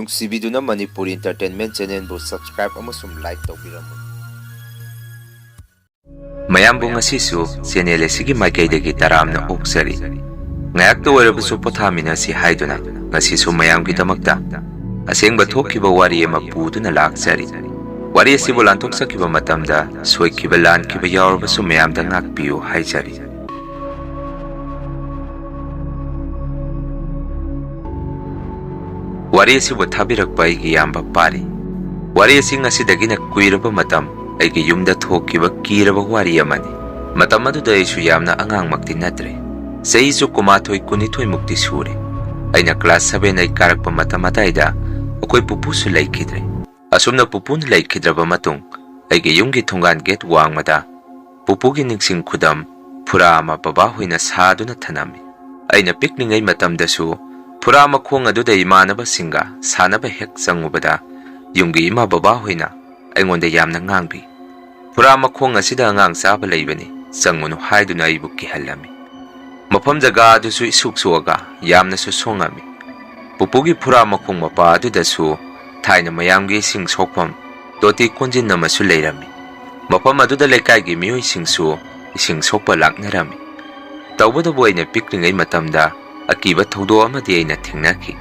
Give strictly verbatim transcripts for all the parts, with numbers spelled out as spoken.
ꯅꯨꯡꯁꯤꯕꯤꯗꯨꯅ Manipur Entertainment Channelꯕꯨ subscribe ꯑꯃꯁꯨꯡ like ꯇꯧꯕꯤꯔꯝꯃꯨ꯫ ꯃꯌꯥꯝꯕꯨ ꯉꯁꯤꯁꯨ channel ꯑꯁꯤꯒꯤ ꯃꯥꯏꯀꯩꯗꯒꯤ ꯇꯔꯥꯝꯅ ꯑꯣꯛꯆꯔꯤ꯫ ꯉꯥꯏꯍꯥꯛꯇ ꯑꯣꯏꯔꯕꯁꯨ ꯄꯣꯊꯥꯃꯤꯟꯅꯁꯤ ꯍꯥꯏꯗꯨꯅ ꯉꯁꯤꯁꯨ ꯃꯌꯥꯝꯒꯤꯗꯃꯛꯇ ꯑꯁꯦꯡꯕ ꯊꯣꯛꯈꯤꯕ ꯋꯥꯔꯤ ꯑꯃ ꯄꯨꯗꯨꯅ ꯂꯥꯛꯆꯔꯤ꯫ ꯋꯥꯔꯤ ꯑꯁꯤꯕꯨ ꯂꯥꯟꯊꯣꯛꯆꯈꯤꯕ ꯃꯇꯝꯗ ꯁꯣꯏꯈꯤꯕ ꯂꯥꯟꯈꯤꯕ ꯌꯥꯎꯔꯕꯁꯨ ꯃꯌꯥꯝꯗ ꯉꯥꯛꯄꯤꯌꯨ ꯍꯥꯏꯖꯔꯤ꯫ ꯋꯥꯔꯤ ꯑꯁꯤꯕꯨ ꯊꯥꯕꯤꯔꯛꯄ ꯑꯩꯒꯤ ꯏꯌꯥꯝꯕ ꯄꯥꯔꯤ꯫ ꯋꯥꯔꯤ ꯑꯁꯤ ꯉꯁꯤꯗꯒꯤꯅ ꯀꯨꯏꯔꯕ ꯃꯇꯝ ꯑꯩꯒꯤ ꯌꯨꯝꯗ ꯊꯣꯛꯈꯤꯕ ꯀꯤꯔꯕ ꯋꯥꯔꯤ ꯑꯃꯅꯤ꯫ ꯃꯇꯝ ꯑꯗꯨꯗ ꯑꯩꯁꯨ ꯌꯥꯝꯅ ꯑꯉꯥꯡꯃꯛꯇꯤ ꯅꯠꯇ꯭ꯔꯦ꯫ ꯆꯍꯤꯁꯨ ꯀꯨꯟꯃꯥꯊꯣꯏ ꯀꯨꯟꯅꯤꯊꯣꯏ ꯃꯨꯛꯇꯤ ꯁꯨꯔꯦ꯫ ꯑꯩꯅ class seven eight ꯀꯥꯔꯛꯄ ꯃꯇꯝ ꯑꯗꯥꯏꯗ ꯑꯩꯈꯣꯏ ꯄꯨꯄꯨꯁꯨ ꯂꯩꯈꯤꯗ꯭ꯔꯦ꯫ ꯑꯁꯨꯝꯅ ꯄꯨꯄꯨꯅ ꯂꯩꯈꯤꯗ꯭ꯔꯕ ꯃꯇꯨꯡ ꯑꯩꯒꯤ ꯌꯨꯝꯒꯤ ꯊꯣꯡꯒꯥꯟ gate ꯋꯥꯡꯃꯗ ꯄꯨꯄꯨꯒꯤ ꯅꯤꯡꯁꯤꯡ ꯈꯨꯗꯝ ꯐꯨꯔꯥ ꯑꯃ ꯕꯕꯥꯍꯣꯏꯅ ꯁꯥꯗꯨꯅ ꯊꯅꯝꯃꯤ꯫ ꯑꯩꯅ ꯄꯤꯛꯂꯤꯉꯩ ꯃꯇꯝꯗꯁꯨ ꯐꯨꯔꯥ ꯃꯈꯣꯡ ꯑꯗꯨꯗ ꯏꯃꯥꯟꯅꯕꯁꯤꯡꯒ ꯁꯥꯟꯅꯕ ꯍꯦꯛ ꯆꯪꯉꯨꯕꯗ ꯌꯨꯝꯒꯤ ꯏꯃꯥ ꯕꯕꯥꯍꯣꯏꯅ ꯑꯩꯉꯣꯟꯗ ꯌꯥꯝꯅ ꯉꯥꯡꯕꯤ꯫ "ꯐꯨꯔꯥ ꯃꯈꯣꯡ ꯑꯁꯤꯗ ꯑꯉꯥꯡ ꯆꯥꯕ ꯂꯩꯕꯅꯤ, ꯆꯪꯉꯨꯅꯨ" ꯍꯥꯏꯗꯨꯅ ꯑꯩꯕꯨ ꯀꯤꯍꯜꯂꯝꯃꯤ꯫ ꯃꯐꯝ ꯖꯒꯥ ꯑꯗꯨꯁꯨ ꯏꯁꯨꯛ ꯁꯨꯛꯑꯒ ꯌꯥꯝꯅꯁꯨ ꯁꯣꯡꯉꯝꯃꯤ꯫ ꯄꯨꯄꯨꯒꯤ ꯐꯨꯔꯥ ꯃꯈꯣꯡ ꯃꯄꯥ ꯑꯗꯨꯗꯁꯨ ꯊꯥꯏꯅ ꯃꯌꯥꯝꯒꯤ ꯏꯁꯤꯡ ꯁꯣꯛꯐꯝ ꯇꯣꯇꯤ ꯀꯣꯟꯖꯤꯟ ꯑꯃꯁꯨ ꯂꯩꯔꯝꯃꯤ꯫ ꯃꯐꯝ ꯑꯗꯨꯗ ꯂꯩꯀꯥꯏꯒꯤ ꯃꯤꯑꯣꯏꯁꯤꯡꯁꯨ ꯏꯁꯤꯡ ꯁꯣꯛꯄ ꯂꯥꯛꯅꯔꯝꯃꯤ꯫ ꯇꯧꯕꯇꯕꯨ ꯑꯩꯅ ꯄꯤꯛꯂꯤꯉꯩ ꯃꯇꯝꯗ ꯑꯀꯤꯕ ꯊꯧꯗꯣꯛ ꯑꯃꯗꯤ ꯑꯩꯅ ꯊꯦꯡꯅꯈꯤ꯫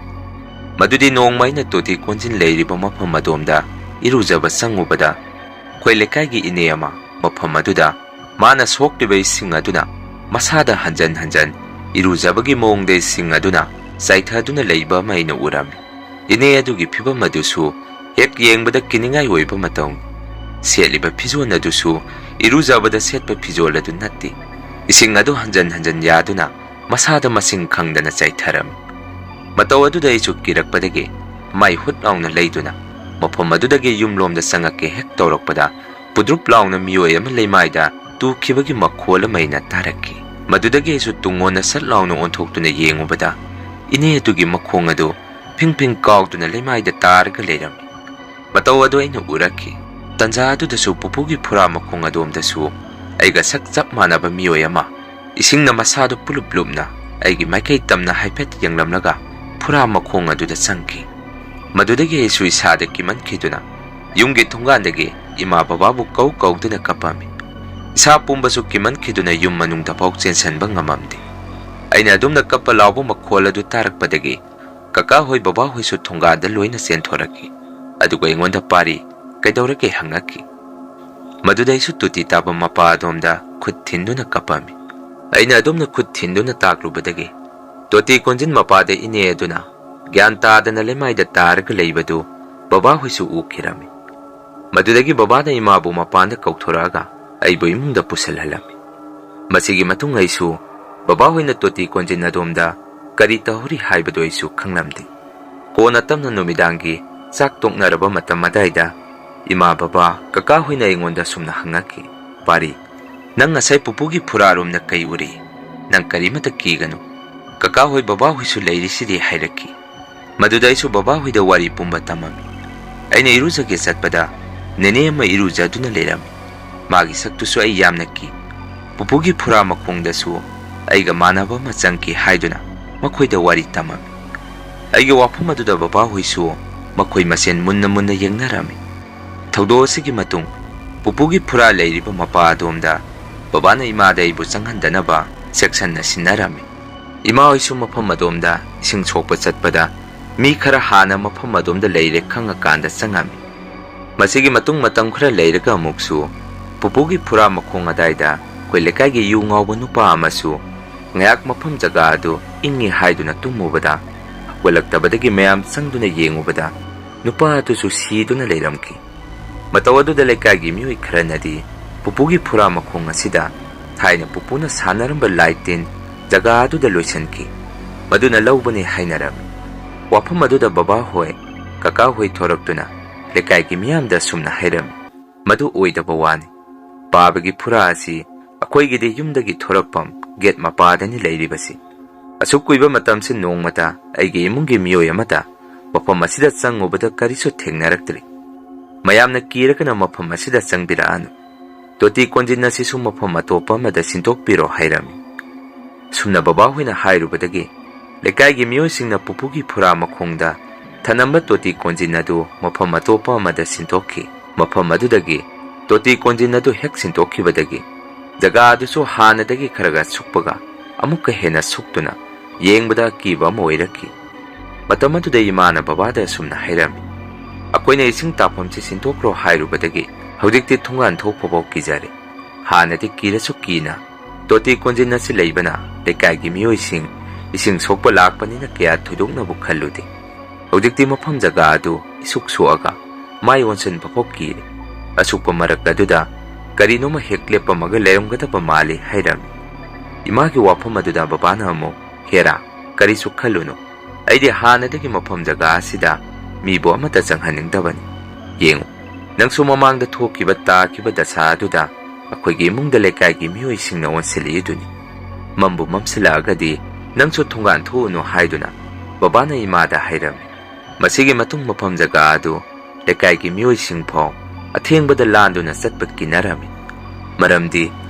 ꯃꯗꯨꯗꯤ ꯅꯣꯡꯃ ꯑꯩꯅ ꯇꯣꯇꯤ ꯀꯣꯟꯖꯤꯟ ꯂꯩꯔꯤꯕ ꯃꯐꯝ ꯑꯗꯣꯝꯗ ꯏꯔꯨꯖꯕ ꯆꯪꯉꯨꯕꯗ ꯑꯩꯈꯣꯏ ꯂꯩꯀꯥꯏꯒꯤ ꯏꯅꯦ ꯑꯃ ꯃꯐꯝ ꯑꯗꯨꯗ ꯃꯥꯅ ꯁꯣꯛꯂꯤꯕ ꯏꯁꯤꯡ ꯑꯗꯨꯅ ꯃꯁꯥꯗ ꯍꯟꯖꯟ ꯍꯟꯖꯟ ꯏꯔꯨꯖꯕꯒꯤ ꯃꯑꯣꯡꯗ ꯏꯁꯤꯡ ꯑꯗꯨꯅ ꯆꯥꯏꯊꯗꯨꯅ ꯂꯩꯕ ꯑꯃ ꯑꯩꯅ ꯎꯔꯝꯃꯤ꯫ ꯏꯅꯦ ꯑꯗꯨꯒꯤ ꯐꯤꯚꯝ ꯑꯗꯨꯁꯨ ꯍꯦꯛ ꯌꯦꯡꯕꯗ ꯀꯤꯅꯤꯡꯉꯥꯏ ꯑꯣꯏꯕ ꯃꯇꯧꯅꯤ꯫ ꯁꯦꯠꯂꯤꯕ ꯐꯤꯖꯣꯜ ꯑꯗꯨꯁꯨ ꯏꯔꯨꯖꯕꯗ ꯁꯦꯠꯄ ꯐꯤꯖꯣꯜ ꯑꯗꯨ ꯅꯠꯇꯦ꯫ ꯏꯁꯤꯡ ꯑꯗꯨ ꯍꯟꯖꯟ ꯍꯟꯖꯟ ꯌꯥꯗꯨꯅ ꯃꯁꯥꯗ ꯃꯁꯤꯡ ꯈꯪꯗꯅ ꯆꯥꯏꯊꯔꯝꯃꯤ꯫ ꯃꯇꯧ ꯑꯗꯨꯗ ꯑꯩꯁꯨ ꯀꯤꯔꯛꯄꯗꯒꯤ ꯃꯥꯏ ꯍꯨꯠ ꯂꯥꯎꯅ ꯂꯩꯗꯨꯅ ꯃꯐꯝ ꯑꯗꯨꯗꯒꯤ ꯌꯨꯝꯂꯣꯝꯗ ꯆꯪꯉꯛꯀꯦ ꯍꯦꯛ ꯇꯧꯔꯛꯄꯗ ꯄꯨꯗ꯭ꯔꯨꯞ ꯂꯥꯎꯅ ꯃꯤꯑꯣꯏ ꯑꯃ ꯂꯩꯃꯥꯏꯗ ꯇꯨꯈꯤꯕꯒꯤ ꯃꯈꯣꯜ ꯑꯃ ꯑꯩꯅ ꯇꯥꯔꯛꯈꯤ꯫ ꯃꯗꯨꯗꯒꯤ ꯑꯩꯁꯨ ꯇꯨꯡꯑꯣꯟꯅ ꯁꯠ ꯂꯥꯎꯅ ꯑꯣꯟꯊꯣꯛꯇꯨꯅ ꯌꯦꯡꯉꯨꯕꯗ ꯏꯅꯦ ꯑꯗꯨꯒꯤ ꯃꯈꯣꯡ ꯑꯗꯨ ꯐꯤꯡ ꯐꯤꯡ ꯀꯥꯎꯗꯨꯅ ꯂꯩꯃꯥꯏꯗ ꯇꯥꯔꯒ ꯂꯩꯔꯝꯃꯤ꯫ ꯃꯇꯧ ꯑꯗꯨ ꯑꯩꯅ ꯎꯔꯛꯈꯤ꯫ ꯇꯟꯖꯥ ꯑꯗꯨꯗꯁꯨ ꯄꯨꯄꯨꯒꯤ ꯐꯨꯔꯥ ꯃꯈꯣꯡ ꯑꯗꯣꯝꯗꯁꯨ ꯑꯩꯒ ꯁꯛ ꯆꯞ ꯃꯥꯟꯅꯕ ꯃꯤꯑꯣꯏ ꯑꯃ ꯏꯁꯤꯡꯅ ꯃꯁꯥꯗꯨ ꯄꯨꯂꯨꯞ ꯂꯨꯞꯅ ꯑꯩꯒꯤ ꯃꯥꯏꯀꯩ ꯇꯝꯅ ꯍꯥꯏꯐꯦꯠ ꯌꯦꯡꯂꯝꯂꯒ ꯐꯨꯔꯥ ꯃꯈꯣꯡ ꯑꯗꯨꯗ ꯆꯪꯈꯤ꯫ ꯃꯗꯨꯗꯒꯤ ꯑꯩꯁꯨ ꯏꯁꯥꯗ ꯀꯤꯃꯟꯈꯤꯗꯨꯅ ꯌꯨꯝꯒꯤ ꯊꯣꯡꯒꯥꯟꯗꯒꯤ ꯏꯃꯥ ꯕꯕꯥꯕꯨ ꯀꯧ ꯀꯧꯗꯨꯅ ꯀꯞꯄꯝꯃꯤ꯫ ꯏꯁꯥ ꯄꯨꯝꯕꯁꯨ ꯀꯤꯃꯟꯈꯤꯗꯨꯅ ꯌꯨꯝ ꯃꯅꯨꯡꯗ ꯐꯥꯎ ꯆꯦꯟꯁꯤꯟꯕ ꯉꯝꯃꯝꯗꯦ꯫ ꯑꯩꯅ ꯑꯗꯨꯝꯅ ꯀꯞꯄ ꯂꯥꯎꯕ ꯃꯈꯣꯜ ꯑꯗꯨ ꯇꯥꯔꯛꯄꯗꯒꯤ ꯀꯀꯥ ꯍꯣꯏ ꯕꯕꯥ ꯍꯣꯏꯁꯨ ꯊꯣꯡꯒꯥꯟꯗ ꯂꯣꯏꯅ ꯆꯦꯟꯊꯣꯔꯛꯈꯤ꯫ ꯑꯗꯨꯒ ꯑꯩꯉꯣꯟꯗ "ꯄꯥꯔꯤ, ꯀꯩꯗꯧꯔꯒꯦ?" ꯍꯪꯉꯛꯈꯤ꯫ ꯃꯗꯨꯗ ꯑꯩꯁꯨ ꯇꯣꯇꯤ ꯇꯥꯕ ꯃꯄꯥ ꯑꯗꯣꯝꯗ ꯈꯨꯠ ꯊꯤꯟꯗꯨꯅ ꯀꯞꯄꯝꯃꯤ꯫ ꯑꯩꯅ ꯑꯗꯨꯝꯅ ꯈꯨꯠ ꯊꯤꯟꯗꯨꯅ ꯇꯥꯛꯂꯨꯕꯗꯒꯤ ꯇꯣꯇꯤ ꯀꯣꯟꯖꯤꯟ ꯃꯄꯥꯗ ꯏꯅꯦ ꯑꯗꯨꯅ ꯒ꯭ꯌꯥꯟ ꯇꯥꯗꯅ ꯂꯩꯃꯥꯏꯗ ꯇꯥꯔꯒ ꯂꯩꯕꯗꯨ ꯕꯕꯥ ꯍꯣꯏꯁꯨ ꯎꯈꯤꯔꯝꯃꯤ꯫ ꯃꯗꯨꯗꯒꯤ ꯕꯕꯥꯅ ꯏꯃꯥꯕꯨ ꯃꯄꯥꯟꯗ ꯀꯧꯊꯣꯔꯛꯑꯒ ꯑꯩꯕꯨ ꯏꯃꯨꯡꯗ ꯄꯨꯁꯤꯜꯍꯜꯂꯝꯃꯤ꯫ ꯃꯁꯤꯒꯤ ꯃꯇꯨꯡ ꯑꯩꯁꯨ ꯕꯕꯥ ꯍꯣꯏꯅ ꯇꯣꯇꯤ ꯀꯣꯟꯖꯤꯟ ꯑꯗꯣꯝꯗ ꯀꯔꯤ ꯇꯧꯍꯧꯔꯤ ꯍꯥꯏꯕꯗꯨ ꯑꯩꯁꯨ ꯈꯪꯂꯝꯗꯦ꯫ ꯀꯣꯟꯅ ꯇꯞꯅ ꯅꯨꯃꯤꯗꯥꯡꯒꯤ ꯆꯥꯛ ꯇꯣꯛꯅꯔꯕ ꯃꯇꯝ ꯑꯗꯥꯏꯗ ꯏꯃꯥ ꯕꯕꯥ ꯀꯀꯥ ꯍꯣꯏꯅ ꯑꯩꯉꯣꯟꯗ ꯁꯨꯝꯅ ꯍꯪꯉꯛꯈꯤ, "ꯄꯥꯔꯤ, ꯅꯪ ꯉꯁꯥꯏ ꯄꯨꯄꯨꯒꯤ ꯐꯨꯔꯥꯔꯣꯝꯗ ꯀꯩ ꯎꯔꯤ? ꯅꯪ ꯀꯔꯤꯃꯇ ꯀꯤꯒꯅꯨ꯫ ꯀꯀꯥ ꯍꯣꯏ ꯕꯕꯥ ꯍꯣꯏꯁꯨ ꯂꯩꯔꯤꯁꯤꯗꯤ," ꯍꯥꯏꯔꯛꯈꯤ꯫ ꯃꯗꯨꯗ ꯑꯩꯁꯨ ꯕꯕꯥ ꯍꯣꯏꯗ ꯋꯥꯔꯤ ꯄꯨꯝꯕ ꯇꯝꯃꯝꯃꯤ꯫ ꯑꯩꯅ ꯏꯔꯨꯖꯒꯦ ꯆꯠꯄꯗ ꯅꯦꯅꯦ ꯑꯃ ꯏꯔꯨꯖꯗꯨꯅ ꯂꯩꯔꯝꯃꯤ꯫ ꯃꯥꯒꯤ ꯁꯛꯇꯨꯁꯨ ꯑꯩ ꯌꯥꯝꯅ ꯀꯤ꯫ ꯄꯨꯄꯨꯒꯤ ꯐꯨꯔꯥ ꯃꯈꯣꯡꯗꯁꯨ ꯑꯩꯒ ꯃꯥꯟꯅꯕ ꯑꯃ ꯆꯪꯈꯤ ꯍꯥꯏꯗꯨꯅ ꯃꯈꯣꯏꯗ ꯋꯥꯔꯤ ꯇꯝꯃꯝꯃꯤ꯫ ꯑꯩꯒꯤ ꯋꯥꯐꯝ ꯑꯗꯨꯗ ꯕꯕꯥ ꯍꯣꯏꯁꯨ ꯃꯈꯣꯏ ꯃꯁꯦꯟ ꯃꯨꯟꯅ ꯃꯨꯟꯅ ꯌꯦꯡꯅꯔꯝꯃꯤ꯫ ꯊꯧꯗꯣꯛ ꯑꯁꯤꯒꯤ ꯃꯇꯨꯡ ꯄꯨꯄꯨꯒꯤ ꯐꯨꯔꯥ ꯂꯩꯔꯤꯕ ꯃꯄꯥ ꯑꯗꯣꯝꯗ ꯕꯕꯥꯅ ꯏꯃꯥꯗ ꯑꯩꯕꯨ ꯆꯪꯍꯟꯗꯅꯕ ꯆꯦꯛꯁꯟꯅ ꯁꯤꯟꯅꯔꯝꯃꯤ꯫ ꯏꯃꯥ ꯍꯣꯏꯁꯨ ꯃꯐꯝ ꯑꯗꯣꯝꯗ ꯏꯁꯤꯡ ꯁꯣꯛꯄ ꯆꯠꯄꯗ ꯃꯤ ꯈꯔ ꯍꯥꯟꯅ ꯃꯐꯝ ꯑꯗꯣꯝꯗ ꯂꯩꯔꯦ ꯈꯪꯉꯀꯥꯟꯗ ꯆꯪꯉꯝꯃꯤ꯫ ꯃꯁꯤꯒꯤ ꯃꯇꯨꯡ ꯃꯇꯝ ꯈꯔ ꯂꯩꯔꯒ ꯑꯃꯨꯛꯁꯨ ꯄꯨꯄꯨꯒꯤ ꯐꯨꯔꯥ ꯃꯈꯣꯡ ꯑꯗꯥꯏꯗ ꯑꯩꯈꯣꯏ ꯂꯩꯀꯥꯏꯒꯤ ꯌꯨ ꯉꯥꯎꯕ ꯅꯨꯄꯥ ꯑꯃꯁꯨ ꯉꯥꯏꯍꯥꯛ ꯃꯐꯝ ꯖꯒꯥ ꯑꯗꯨ ꯏꯪꯉꯤ ꯍꯥꯏꯗꯨꯅ ꯇꯨꯝꯃꯨꯕꯗ ꯍꯧꯒꯠꯂꯛꯇꯕꯗꯒꯤ ꯃꯌꯥꯝ ꯆꯪꯗꯨꯅ ꯌꯦꯡꯉꯨꯕꯗ ꯅꯨꯄꯥ ꯑꯗꯨꯁꯨ ꯁꯤꯗꯨꯅ ꯂꯩꯔꯝꯈꯤ꯫ ꯃꯇꯧ ꯑꯗꯨꯗ ꯂꯩꯀꯥꯏꯒꯤ ꯃꯤꯑꯣꯏ ꯈꯔꯅꯗꯤ ꯄꯨꯄꯨꯒꯤ ꯐꯨꯔꯥ ꯃꯈꯣꯡ ꯑꯁꯤꯗ ꯊꯥꯏꯅ ꯄꯨꯄꯨꯅ ꯁꯥꯟꯅꯔꯝꯕ ꯂꯥꯏ ꯇꯤꯟ ꯖꯒꯥ ꯑꯗꯨꯗ ꯂꯣꯏꯁꯤꯟꯈꯤ, ꯃꯗꯨꯅ ꯂꯧꯕꯅꯤ ꯍꯥꯏꯅꯔꯝꯃꯤ꯫ ꯋꯥꯐꯝ ꯑꯗꯨꯗ ꯕꯕꯥ ꯍꯣꯏ, ꯀꯀꯥ ꯍꯣꯏ ꯊꯣꯔꯛꯇꯨꯅ ꯂꯩꯀꯥꯏꯒꯤ ꯃꯤꯌꯥꯝꯗ ꯑꯁꯨꯝꯅ ꯍꯥꯏꯔꯝꯃꯤ, "ꯃꯗꯨ ꯑꯣꯏꯗꯕ ꯋꯥꯅꯤ꯫ ꯄꯥꯕꯒꯤ ꯐꯨꯔꯥ ꯑꯁꯤ ꯑꯩꯈꯣꯏꯒꯤꯗꯤ ꯌꯨꯝꯗꯒꯤ ꯊꯣꯔꯛꯐꯝ ꯒꯦꯠ ꯃꯄꯥꯗꯅꯤ ꯂꯩꯔꯤꯕꯁꯤ꯫ ꯑꯁꯨꯛ ꯀꯨꯏꯕ ꯃꯇꯝꯁꯤ ꯅꯣꯡꯃꯇ ꯑꯩꯒꯤ ꯏꯃꯨꯡꯒꯤ ꯃꯤꯑꯣꯏ ꯑꯃꯇ ꯃꯐꯝ ꯑꯁꯤꯗ ꯆꯪꯉꯨꯕꯗ ꯀꯔꯤꯁꯨ ꯊꯦꯡꯅꯔꯛꯇ꯭ꯔꯤ꯫ ꯃꯌꯥꯝꯅ ꯀꯤꯔꯒꯅ ꯃꯐꯝ ꯑꯁꯤꯗ ꯆꯪꯕꯤꯔꯛꯑꯅꯨ꯫ ꯇꯣꯇꯤ ꯀꯣꯟꯖꯤꯟ ꯑꯁꯤꯁꯨ ꯃꯐꯝ ꯑꯇꯣꯞꯄ ꯑꯃꯗ ꯁꯤꯟꯗꯣꯛꯄꯤꯔꯣ" ꯍꯥꯏꯔꯝꯃꯤ꯫ ꯁꯨꯝꯅ ꯕꯕꯥ ꯍꯣꯏꯅ ꯍꯥꯏꯔꯨꯕꯗꯒꯤ ꯂꯩꯀꯥꯏꯒꯤ ꯃꯤꯑꯣꯏꯁꯤꯡꯅ ꯄꯨꯄꯨꯒꯤ ꯐꯨꯔꯥ ꯃꯈꯣꯡꯗ ꯊꯅꯝꯕ ꯇꯣꯇꯤ ꯀꯣꯟꯖꯤꯟ ꯑꯗꯨ ꯃꯐꯝ ꯑꯇꯣꯞꯄ ꯑꯃꯗ ꯁꯤꯟꯗꯣꯛꯈꯤ꯫ ꯃꯐꯝ ꯑꯗꯨꯗꯒꯤ ꯇꯣꯇꯤ ꯀꯣꯟꯖꯤꯟ ꯑꯗꯨ ꯍꯦꯛ ꯁꯤꯟꯗꯣꯛꯈꯤꯕꯗꯒꯤ ꯖꯒꯥ ꯑꯗꯨꯁꯨ ꯍꯥꯟꯅꯗꯒꯤ ꯈꯔꯒ ꯁꯨꯛꯄꯒ ꯑꯃꯨꯛꯀ ꯍꯦꯟꯅ ꯁꯨꯛꯇꯨꯅ ꯌꯦꯡꯕꯗ ꯑꯀꯤꯕ ꯑꯃ ꯑꯣꯏꯔꯛꯈꯤ꯫ ꯃꯇꯝ ꯑꯗꯨꯗ ꯏꯃꯥꯅ ꯕꯕꯥꯗ ꯑꯁꯨꯝꯅ ꯍꯥꯏꯔꯝꯃꯤ, "ꯑꯩꯈꯣꯏꯅ ꯏꯁꯤꯡ ꯇꯥꯐꯝꯁꯤ ꯁꯤꯟꯗꯣꯛꯈ꯭ꯔꯣ ꯍꯥꯏꯔꯨꯕꯗꯒꯤ ꯍꯧꯖꯤꯛꯇꯤ ꯊꯣꯡꯒꯥꯟ ꯊꯣꯛꯄꯐꯥꯎ ꯀꯤꯖꯔꯦ꯫ ꯍꯥꯟꯅꯗꯤ ꯀꯤꯔꯁꯨ ꯀꯤꯅ ꯇꯣꯇꯤ ꯀꯣꯟꯖꯤꯟ ꯑꯁꯤ ꯂꯩꯕꯅ ꯂꯩꯀꯥꯏꯒꯤ ꯃꯤꯑꯣꯏꯁꯤꯡ ꯏꯁꯤꯡ ꯁꯣꯛꯄ ꯂꯥꯛꯄꯅꯤꯅ ꯀꯌꯥ ꯊꯣꯏꯗꯣꯛꯅꯕꯨ ꯈꯜꯂꯨꯗꯦ꯫ ꯍꯧꯖꯤꯛꯇꯤ ꯃꯐꯝ ꯖꯒꯥ ꯑꯗꯨ ꯏꯁꯨꯛ ꯁꯣꯛꯑꯒ ꯃꯥꯏ ꯑꯣꯟꯁꯤꯟꯕ ꯐꯥꯎ ꯀꯤꯔꯦ꯫ ꯑꯁꯨꯛꯄ ꯃꯔꯛ ꯑꯗꯨꯗ ꯀꯔꯤꯅꯣꯃ ꯍꯦꯛ ꯂꯦꯞꯄꯝꯃꯒ ꯂꯩꯔꯝꯒꯗꯕ ꯃꯥꯜꯂꯤ" ꯍꯥꯏꯔꯝꯃꯤ꯫ ꯏꯃꯥꯒꯤ ꯋꯥꯐꯝ ꯑꯗꯨꯗ ꯕꯕꯥꯅ ꯑꯃꯨꯛ, "ꯍꯦꯔꯥ, ꯀꯔꯤꯁꯨ ꯈꯜꯂꯨꯅꯨ꯫ ꯑꯩꯗꯤ ꯍꯥꯟꯅꯗꯒꯤ ꯃꯐꯝ ꯖꯒꯥ ꯑꯁꯤꯗ ꯃꯤꯕꯨ ꯑꯃꯠꯇ ꯆꯪꯍꯟꯅꯤꯡꯗꯕꯅꯤ꯫ ꯌꯦꯡꯉꯨ, ꯅꯪꯁꯨ ꯃꯃꯥꯡꯗ ꯊꯣꯛꯈꯤꯕ ꯇꯥꯈꯤꯕ ꯗꯁꯥ ꯑꯗꯨꯗ ꯑꯩꯈꯣꯏꯒꯤ ꯏꯃꯨꯡꯗ ꯂꯩꯀꯥꯏꯒꯤ ꯃꯤꯑꯣꯏꯁꯤꯡꯅ ꯑꯣꯟꯁꯤꯜꯂꯛꯏꯗꯨꯅꯤ꯫ ꯃꯝꯕꯨ ꯃꯝꯁꯤꯜꯂꯛꯑꯒꯗꯤ ꯅꯪꯁꯨ ꯊꯣꯡꯒꯥꯟ ꯊꯣꯛꯎꯅꯨ" ꯍꯥꯏꯗꯨꯅ ꯕꯕꯥꯅ ꯏꯃꯥꯗ ꯍꯥꯏꯔꯝꯃꯤ꯫ ꯃꯁꯤꯒꯤ ꯃꯇꯨꯡ ꯃꯐꯝ ꯖꯒꯥ ꯑꯗꯨ ꯂꯩꯀꯥꯏꯒꯤ ꯃꯤꯑꯣꯏꯁꯤꯡ ꯐꯥꯎ ꯑꯊꯦꯡꯕꯗ ꯂꯥꯟꯗꯨꯅ ꯆꯠꯄ ꯀꯤꯅꯔꯝꯃꯤ꯫ ꯃꯔꯝꯗꯤ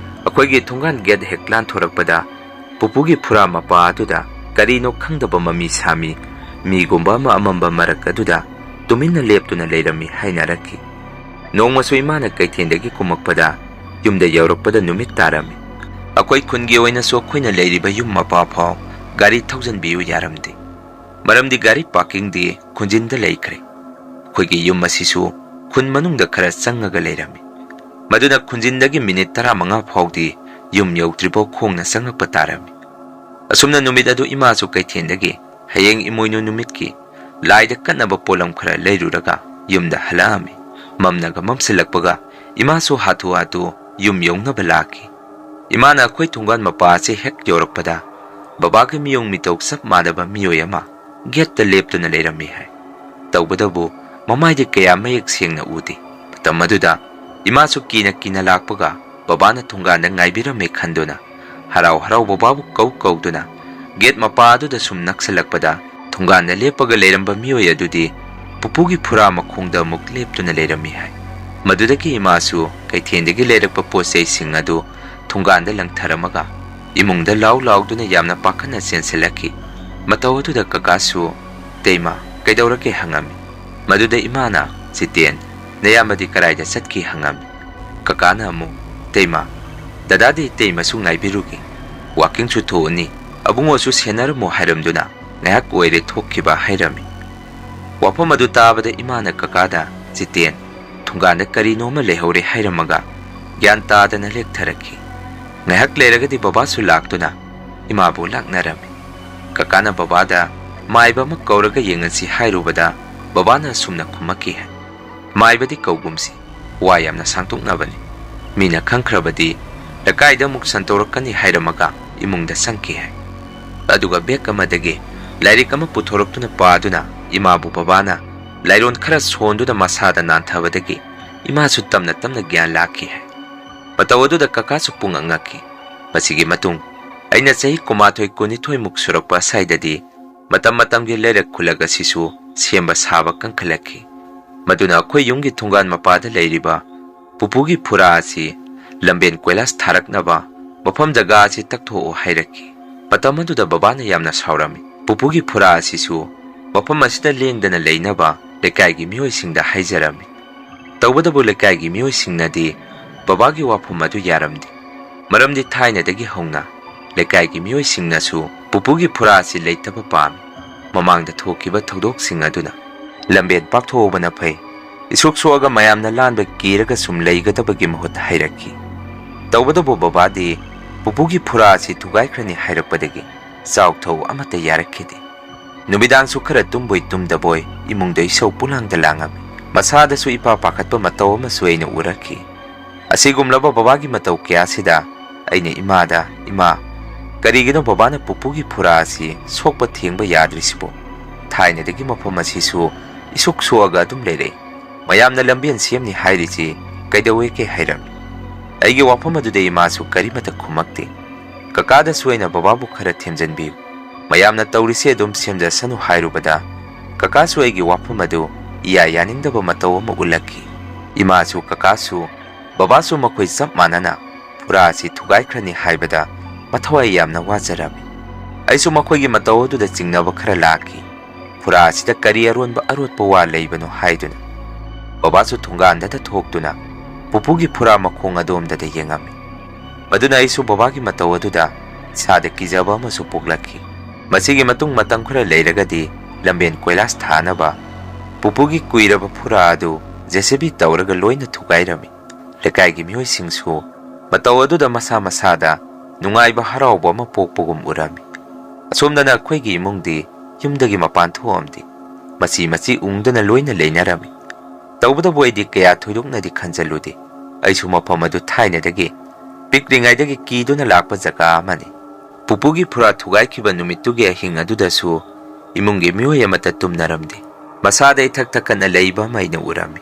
ꯑꯩꯈꯣꯏꯒꯤ ꯊꯣꯡꯒꯥꯟ ꯒꯦꯠ ꯍꯦꯛ ꯂꯥꯟꯊꯣꯔꯛꯄꯗ ꯄꯨꯄꯨꯒꯤ ꯐꯨꯔꯥ ꯃꯄꯥ ꯑꯗꯨꯗ ꯀꯔꯤꯅꯣ ꯈꯪꯗꯕ ꯃꯃꯤ ꯁꯥꯃꯤ ꯃꯤꯒꯨꯝꯕ ꯑꯃ ꯑꯃꯝꯕ ꯃꯔꯛ ꯑꯗꯨꯗ ꯇꯨꯃꯤꯟꯅ ꯂꯦꯞꯇꯨꯅ ꯂꯩꯔꯝꯃꯤ ꯍꯥꯏꯅꯔꯛꯈꯤ꯫ ꯅꯣꯡꯃꯁꯨ ꯏꯃꯥꯅ ꯀꯩꯊꯦꯜꯗꯒꯤ ꯀꯨꯝꯃꯛꯄꯗ ꯌꯨꯝꯗ ꯌꯧꯔꯛꯄꯗ ꯅꯨꯃꯤꯠ ꯇꯥꯔꯝꯃꯤ꯫ ꯑꯩꯈꯣꯏ ꯈꯨꯟꯒꯤ ꯑꯣꯏꯅꯁꯨ ꯑꯩꯈꯣꯏꯅ ꯂꯩꯔꯤꯕ ꯌꯨꯝ ꯃꯄꯥ ꯐꯥꯎ ꯒꯥꯔꯤ ꯊꯧꯖꯟꯕꯤꯌꯨ ꯌꯥꯔꯝꯗꯦ꯫ ꯃꯔꯝꯗꯤ ꯒꯥꯔꯤ ꯄꯥꯔꯀꯤꯡꯗꯤ ꯈꯨꯟꯖꯤꯟꯗ ꯂꯩꯈ꯭ꯔꯦ꯫ ꯑꯩꯈꯣꯏꯒꯤ ꯌꯨꯝ ꯑꯁꯤꯁꯨ ꯈꯨꯟ ꯃꯅꯨꯡꯗ ꯈꯔ ꯆꯪꯉꯒ ꯂꯩꯔꯝꯃꯤ꯫ ꯃꯗꯨꯅ ꯈꯨꯟꯖꯤꯟꯗꯒꯤ ꯃꯤꯅꯤꯠ ꯇꯔꯥꯃꯉꯥ ꯐꯥꯎꯗꯤ ꯌꯨꯝ ꯌꯧꯗ꯭ꯔꯤꯐꯥꯎ ꯈꯣꯡꯅ ꯆꯪꯉꯛꯄ ꯇꯥꯔꯝꯃꯤ꯫ ꯑꯁꯨꯝꯅ ꯅꯨꯃꯤꯠ ꯑꯗꯨ ꯏꯃꯥꯁꯨ ꯀꯩꯊꯦꯜꯗꯒꯤ ꯍꯌꯦꯡ ꯏꯃꯣꯏꯅꯨ ꯅꯨꯃꯤꯠꯀꯤ ꯂꯥꯏꯗ ꯀꯠꯅꯕ ꯄꯣꯠꯂꯝ ꯈꯔ ꯂꯩꯔꯨꯔꯒ ꯌꯨꯝꯗ ꯍꯜꯂꯛꯑꯝꯃꯤ꯫ ꯃꯝꯅꯒ ꯃꯝꯁꯤꯜꯂꯛꯄꯒ ꯏꯃꯥꯁꯨ ꯍꯥꯊꯨ ꯍꯥꯊꯨ ꯌꯨꯝ ꯌꯧꯅꯕ ꯂꯥꯛꯈꯤ꯫ ꯏꯃꯥꯅ ꯑꯩꯈꯣꯏ ꯊꯣꯡꯒꯥꯟ ꯃꯄꯥ ꯑꯁꯤ ꯍꯦꯛ ꯌꯧꯔꯛꯄꯗ ꯕꯕꯥꯒꯤ ꯃꯤꯑꯣꯡ ꯃꯤꯇꯧ ꯆꯞ ꯃꯥꯟꯅꯕ ꯃꯤꯑꯣꯏ ꯑꯃ ꯒꯦꯠꯇ ꯂꯦꯞꯇꯨꯅ ꯂꯩꯔꯝꯃꯤ ꯍꯥꯏ꯫ ꯇꯧꯕꯇꯕꯨ ꯃꯃꯥꯏꯗꯤ ꯀꯌꯥ ꯃꯌꯦꯛ ꯁꯦꯡꯅ ꯎꯗꯦ꯫ ꯃꯇꯝ ꯑꯗꯨꯗ ꯏꯃꯥꯁꯨ ꯀꯤꯅ ꯀꯤꯅ ꯂꯥꯛꯄꯒ ꯕꯕꯥꯅ ꯊꯣꯡꯒꯥꯟꯗ ꯉꯥꯏꯕꯤꯔꯝꯃꯦ ꯈꯟꯗꯨꯅ ꯍꯔꯥꯎ ꯍꯔꯥꯎ ꯕꯕꯥꯕꯨ ꯀꯧ ꯀꯧꯗꯨꯅ ꯒꯦꯠ ꯃꯄꯥ ꯑꯗꯨꯗ ꯁꯨꯝ ꯅꯛꯁꯜꯂꯛꯄꯗ ꯊꯣꯡꯒꯥꯟꯗ ꯂꯦꯞꯄꯒ ꯂꯩꯔꯝꯕ ꯃꯤꯑꯣꯏ ꯑꯗꯨꯗꯤ ꯄꯨꯄꯨꯒꯤ ꯐꯨꯔꯥ ꯃꯈꯣꯡꯗ ꯑꯃꯨꯛ ꯂꯦꯞꯇꯨꯅ ꯂꯩꯔꯝꯃꯤ ꯍꯥꯏ꯫ ꯃꯗꯨꯗꯒꯤ ꯏꯃꯥꯁꯨ ꯀꯩꯊꯦꯜꯗꯒꯤ ꯂꯩꯔꯛꯄ ꯄꯣꯠ ꯆꯩꯁꯤꯡ ꯑꯗꯨ ꯊꯣꯡꯒꯥꯟꯗ ꯂꯪꯊꯔꯝꯃꯒ ꯏꯃꯨꯡꯗ ꯂꯥꯎ ꯂꯥꯎꯗꯨꯅ ꯌꯥꯝꯅ ꯄꯥꯈꯠꯅ ꯆꯦꯟꯁꯤꯜꯂꯛꯈꯤ꯫ ꯃꯇꯧ ꯑꯗꯨꯗ ꯀꯀꯥꯁꯨ, "ꯏꯇꯩꯃ, "ꯀꯩꯗꯧꯔꯒꯦ?" ꯍꯪꯉꯝꯃꯤ꯫ ꯃꯗꯨꯗ ꯏꯃꯥꯅ, "ꯖꯤꯇꯦꯟ, ꯅꯌꯥꯝꯕꯗꯤ ꯀꯔꯥꯏꯗ ꯆꯠꯈꯤ?" ꯍꯪꯉꯝꯃꯤ꯫ ꯀꯀꯥꯅ ꯑꯃꯨꯛ, "ꯏꯇꯩꯃ, ꯗꯗꯥꯗꯤ ꯏꯇꯩꯃꯁꯨ ꯉꯥꯏꯕꯤꯔꯨꯒꯦ, ꯋꯥꯀꯤꯡꯁꯨ ꯊꯣꯛꯎꯅꯤ, ꯑꯕꯨꯡꯉꯣꯁꯨ ꯁꯦꯟꯅꯔꯝꯃꯣ ꯍꯥꯏꯔꯝꯗꯨꯅ ꯉꯥꯏꯍꯥꯛ ꯑꯣꯏꯔꯦ ꯊꯣꯛꯈꯤꯕ" ꯍꯥꯏꯔꯝꯃꯤ꯫ ꯋꯥꯐꯝ ꯑꯗꯨ ꯇꯥꯕꯗ ꯏꯃꯥꯅ ꯀꯀꯥꯗ, "ꯖꯤꯇꯦꯟ, ꯊꯣꯡꯒꯥꯟꯗ ꯀꯔꯤꯅꯣꯃ ꯂꯩꯍꯧꯔꯦ" ꯍꯥꯏꯔꯝꯃꯒ ꯒ꯭ꯌꯥꯟ ꯇꯥꯗꯅ ꯂꯦꯛꯊꯔꯛꯈꯤ꯫ ꯉꯥꯏꯍꯥꯛ ꯂꯩꯔꯒꯗꯤ ꯕꯕꯥꯁꯨ ꯂꯥꯛꯇꯨꯅ ꯏꯃꯥꯕꯨ ꯂꯥꯛꯅꯔꯝꯃꯤ꯫ ꯀꯀꯥꯅ ꯕꯕꯥꯗ, "ꯃꯥꯏꯕ ꯑꯃ ꯀꯧꯔꯒ ꯌꯦꯡꯉꯁꯤ" ꯍꯥꯏꯔꯨꯕꯗ ꯕꯕꯥꯅ ꯑꯁꯨꯝꯅ ꯈꯨꯝꯃꯛꯈꯤ ꯍꯥꯏ, "ꯃꯥꯏꯕꯗꯤ ꯀꯧꯒꯨꯝꯁꯤ, ꯋꯥ ꯌꯥꯝꯅ ꯁꯥꯡꯗꯣꯛꯅꯕꯅꯤ꯫ ꯃꯤꯅ ꯈꯪꯈ꯭ꯔꯕꯗꯤ ꯂꯩꯀꯥꯏꯗ ꯑꯃꯨꯛ ꯁꯟꯇꯣꯔꯛꯀꯅꯤ" ꯍꯥꯏꯔꯝꯃꯒ ꯏꯃꯨꯡꯗ ꯆꯪꯈꯤ ꯍꯥꯏ꯫ ꯑꯗꯨꯒ ꯕꯦꯒ ꯑꯃꯗꯒꯤ ꯂꯥꯏꯔꯤꯛ ꯑꯃ ꯄꯨꯊꯣꯔꯛꯇꯨꯅ ꯄꯥꯗꯨꯅ ꯏꯃꯥꯕꯨ ꯕꯕꯥꯅ ꯂꯥꯏꯔꯣꯟ ꯈꯔ ꯁꯣꯟꯗꯨꯅ ꯃꯁꯥꯗ ꯅꯥꯟꯊꯕꯗꯒꯤ ꯏꯃꯥꯁꯨ ꯇꯞꯅ ꯇꯞꯅ ꯒ꯭ꯌꯥꯟ ꯂꯥꯛꯈꯤ ꯍꯥꯏ꯫ ꯃꯇꯧ ꯑꯗꯨꯗ ꯀꯀꯥꯁꯨ ꯄꯨꯡꯉꯛ ꯉꯛꯈꯤ꯫ ꯃꯁꯤꯒꯤ ꯃꯇꯨꯡ ꯑꯩꯅ ꯆꯍꯤ ꯀꯨꯟꯃꯥꯊꯣꯏ ꯀꯨꯟꯅꯤꯊꯣꯏꯃꯨꯛ ꯁꯨꯔꯛꯄ ꯑꯁ꯭ꯋꯥꯏꯗꯗꯤ ꯃꯇꯝ ꯃꯇꯝꯒꯤ ꯂꯩꯔꯛ ꯈꯨꯜꯂꯛ ꯑꯁꯤꯁꯨ ꯁꯦꯝꯕ ꯁꯥꯕ ꯀꯟꯈꯠꯂꯛꯈꯤ꯫ ꯃꯗꯨꯅ ꯑꯩꯈꯣꯏ ꯌꯨꯝꯒꯤ ꯊꯣꯡꯒꯥꯟ ꯃꯄꯥꯗ ꯂꯩꯔꯤꯕ ꯄꯨꯄꯨꯒꯤ ꯐꯨꯔꯥ ꯑꯁꯤ ꯂꯝꯕꯦꯟ ꯀꯣꯏꯂꯥꯁ ꯊꯥꯔꯛꯅꯕ ꯃꯐꯝ ꯖꯒꯥ ꯑꯁꯤ ꯇꯛꯊꯣꯛꯑꯣ ꯍꯥꯏꯔꯛꯈꯤ꯫ ꯃꯇꯝ ꯑꯗꯨꯗ ꯕꯕꯥꯅ ꯌꯥꯝꯅ ꯁꯥꯎꯔꯝꯃꯤ꯫ ꯄꯨꯄꯨꯒꯤ ꯐꯨꯔꯥ ꯑꯁꯤꯁꯨ ꯃꯐꯝ ꯑꯁꯤꯗ ꯂꯦꯡꯗꯅ ꯂꯩꯅꯕ ꯂꯩꯀꯥꯏꯒꯤ ꯃꯤꯑꯣꯏꯁꯤꯡꯗ ꯍꯥꯏꯖꯔꯝꯃꯤ꯫ ꯇꯧꯕꯇꯕꯨ ꯂꯩꯀꯥꯏꯒꯤ ꯃꯤꯑꯣꯏꯁꯤꯡꯅꯗꯤ ꯕꯕꯥꯒꯤ ꯋꯥꯐꯝ ꯑꯗꯨ ꯌꯥꯔꯝꯗꯦ꯫ ꯃꯔꯝꯗꯤ ꯊꯥꯏꯅꯗꯒꯤ ꯍꯧꯅ ꯂꯩꯀꯥꯏꯒꯤ ꯃꯤꯑꯣꯏꯁꯤꯡꯅꯁꯨ ꯄꯨꯄꯨꯒꯤ ꯐꯨꯔꯥ ꯑꯁꯤ ꯂꯩꯇꯕ ꯄꯥꯝꯃꯤ꯫ ꯃꯃꯥꯡꯗ ꯊꯣꯛꯈꯤꯕ ꯊꯧꯗꯣꯛꯁꯤꯡ ꯑꯗꯨꯅ ꯂꯝꯕꯦꯟ ꯄꯥꯛꯊꯣꯛꯍꯧꯕꯅ ꯐꯩ꯫ ꯏꯁꯣꯛ ꯁꯣꯛꯑꯒ ꯃꯌꯥꯝꯅ ꯂꯥꯟꯕ ꯀꯤꯔꯒ ꯁꯨꯝ ꯂꯩꯒꯗꯕꯒꯤ ꯃꯍꯨꯠꯇ ꯍꯥꯏꯔꯛꯈꯤ꯫ ꯇꯧꯕꯇꯕꯨ ꯕꯕꯥꯗꯤ ꯄꯨꯄꯨꯒꯤ ꯐꯨꯔꯥ ꯑꯁꯤ ꯊꯨꯒꯥꯏꯈ꯭ꯔꯅꯤ ꯍꯥꯏꯔꯛꯄꯗꯒꯤ ꯆꯥꯎ ꯊꯧ ꯑꯃꯠꯇ ꯌꯥꯔꯛꯈꯤꯗꯦ꯫ ꯅꯨꯃꯤꯗꯥꯡꯁꯨ ꯈꯔ ꯇꯨꯝꯕꯣꯏ ꯇꯨꯝꯗꯕꯣꯏ ꯏꯃꯨꯡꯗ ꯏꯁꯧ ꯄꯨꯂꯥꯡꯗ ꯂꯥꯡꯉꯝꯃꯤ꯫ ꯃꯁꯥꯗꯁꯨ ꯏꯄꯥ ꯄꯥꯈꯠꯄ ꯃꯇꯧ ꯑꯃꯁꯨ ꯑꯩꯅ ꯎꯔꯛꯈꯤ꯫ ꯑꯁꯤꯒꯨꯝꯂꯕ ꯕꯕꯥꯒꯤ ꯃꯇꯧ ꯀꯌꯥꯁꯤꯗ ꯑꯩꯅ ꯏꯃꯥꯗ, "ꯏꯃꯥ, ꯀꯔꯤꯒꯤꯅꯣ ꯕꯕꯥꯅ ꯄꯨꯄꯨꯒꯤ ꯐꯨꯔꯥ ꯑꯁꯤ ꯁꯣꯛꯄ ꯊꯦꯡꯕ ꯌꯥꯗ꯭ꯔꯤꯁꯤꯕꯣ? ꯊꯥꯏꯅꯗꯒꯤ ꯃꯐꯝ ꯑꯁꯤꯁꯨ ꯏꯁꯨꯛ ꯁꯣꯛꯑꯒ ꯑꯗꯨꯝ ꯂꯩꯔꯛꯏ꯫ ꯃꯌꯥꯝꯅ ꯂꯝꯕꯦꯟ ꯁꯦꯝꯅꯤ ꯍꯥꯏꯔꯤꯁꯤ ꯀꯩꯗꯧꯋꯦꯒꯦ?" ꯍꯥꯏꯔꯝꯃꯤ꯫ ꯑꯩꯒꯤ ꯋꯥꯐꯝ ꯑꯗꯨꯗ ꯏꯃꯥꯁꯨ ꯀꯔꯤꯃꯠꯇ ꯈꯨꯝꯃꯛꯇꯦ꯫ ꯀꯀꯥꯗꯁꯨ ꯑꯩꯅ ꯕꯕꯥꯕꯨ ꯈꯔ ꯊꯦꯝꯖꯤꯟꯕꯤꯌꯨ, ꯃꯌꯥꯝꯅ ꯇꯧꯔꯤꯁꯦ ꯑꯗꯨꯝ ꯁꯦꯝꯖꯁꯅꯨ ꯍꯥꯏꯔꯨꯕꯗ, ꯀꯀꯥꯁꯨ ꯑꯩꯒꯤ ꯋꯥꯐꯝ ꯑꯗꯨ ꯏꯌꯥ ꯌꯥꯅꯤꯡꯗꯕ ꯃꯇꯧ ꯑꯃ ꯎꯠꯂꯛꯈꯤ꯫ ꯏꯃꯥꯁꯨ ꯀꯀꯥꯁꯨ ꯕꯕꯥꯁꯨ ꯃꯈꯣꯏ ꯆꯞ ꯃꯥꯟꯅꯅ ꯐꯨꯔꯥ ꯑꯁꯤ ꯊꯨꯒꯥꯏꯈ꯭ꯔꯅꯤ ꯍꯥꯏꯕꯗ ꯃꯊꯋꯥꯏ ꯌꯥꯝꯅ ꯋꯥꯖꯔꯝꯃꯤ꯫ ꯑꯩꯁꯨ ꯃꯈꯣꯏꯒꯤ ꯃꯇꯧ ꯑꯗꯨꯗ ꯆꯤꯡꯅꯕ ꯈꯔ ꯂꯥꯛꯈꯤ꯫ ꯐꯨꯔꯥ ꯑꯁꯤꯗ ꯀꯔꯤ ꯑꯔꯣꯟꯕ ꯑꯔꯣꯠꯄ ꯋꯥ ꯂꯩꯕꯅꯣ ꯍꯥꯏꯗꯨꯅ꯫ ꯕꯕꯥꯁꯨ ꯊꯣꯡꯒꯥꯟꯗꯗ ꯊꯣꯛꯇꯨꯅ ꯄꯨꯄꯨꯒꯤ ꯐꯨꯔꯥ ꯃꯈꯣꯡ ꯑꯗꯣꯝꯗꯗ ꯌꯦꯡꯉꯝꯃꯤ꯫ ꯃꯗꯨꯅ ꯑꯩꯁꯨ ꯕꯕꯥꯒꯤ ꯃꯇꯧ ꯑꯗꯨꯗ ꯏꯁꯥꯗ ꯀꯤꯖꯕ ꯑꯃꯁꯨ ꯄꯣꯛꯂꯛꯈꯤ꯫ ꯃꯁꯤꯒꯤ ꯃꯇꯨꯡ ꯃꯇꯝ ꯈꯔ ꯂꯩꯔꯒꯗꯤ ꯂꯝꯕꯦꯟ ꯀꯣꯏꯂꯥꯁ ꯊꯥꯅꯕ ꯄꯨꯄꯨꯒꯤ ꯀꯨꯏꯔꯕ ꯐꯨꯔꯥ ꯑꯗꯨ JCB ꯇꯧꯔꯒ ꯂꯣꯏꯅ ꯊꯨꯒꯥꯏꯔꯝꯃꯤ꯫ ꯂꯩꯀꯥꯏꯒꯤ ꯃꯤꯑꯣꯏꯁꯤꯡꯁꯨ ꯃꯇꯧ ꯑꯗꯨꯗ ꯃꯁꯥ ꯃꯁꯥꯗ ꯅꯨꯡꯉꯥꯏꯕ ꯍꯔꯥꯎꯕ ꯑꯃ ꯄꯣꯛꯄꯒꯨꯝ ꯎꯔꯝꯃꯤ꯫ ꯑꯁꯣꯝꯗꯅ ꯑꯩꯈꯣꯏꯒꯤ ꯏꯃꯨꯡꯗꯤ ꯌꯨꯝꯗꯒꯤ ꯃꯄꯥꯟ ꯊꯣꯛꯑꯝꯗꯦ꯫ ꯃꯆꯤ ꯃꯆꯤ ꯎꯪꯗꯅ ꯂꯣꯏꯅ ꯂꯩꯅꯔꯝꯃꯤ꯫ ꯇꯧꯕꯇꯕꯨ ꯑꯩꯗꯤ ꯀꯌꯥ ꯊꯣꯏꯗꯣꯛꯅꯗꯤ ꯈꯟꯖꯜꯂꯨꯗꯦ꯫ ꯑꯩꯁꯨ ꯃꯐꯝ ꯑꯗꯨ ꯊꯥꯏꯅꯗꯒꯤ ꯄꯤꯛꯂꯤꯉꯩꯗꯒꯤ ꯀꯤꯗꯨꯅ ꯂꯥꯛꯄ ꯖꯒꯥ ꯑꯃꯅꯤ꯫ ꯄꯨꯄꯨꯒꯤ ꯐꯨꯔꯥ ꯊꯨꯒꯥꯏꯈꯤꯕ ꯅꯨꯃꯤꯠꯇꯨꯒꯤ ꯑꯍꯤꯡ ꯑꯗꯨꯗꯁꯨ ꯏꯃꯨꯡꯒꯤ ꯃꯤꯑꯣꯏ ꯑꯃꯠꯇ ꯇꯨꯝꯅꯔꯝꯗꯦ꯫ ꯃꯁꯥꯗ ꯏꯊꯛ ꯊꯛꯀꯠꯅ ꯂꯩꯕ ꯑꯃ ꯑꯩꯅ ꯎꯔꯝꯃꯤ꯫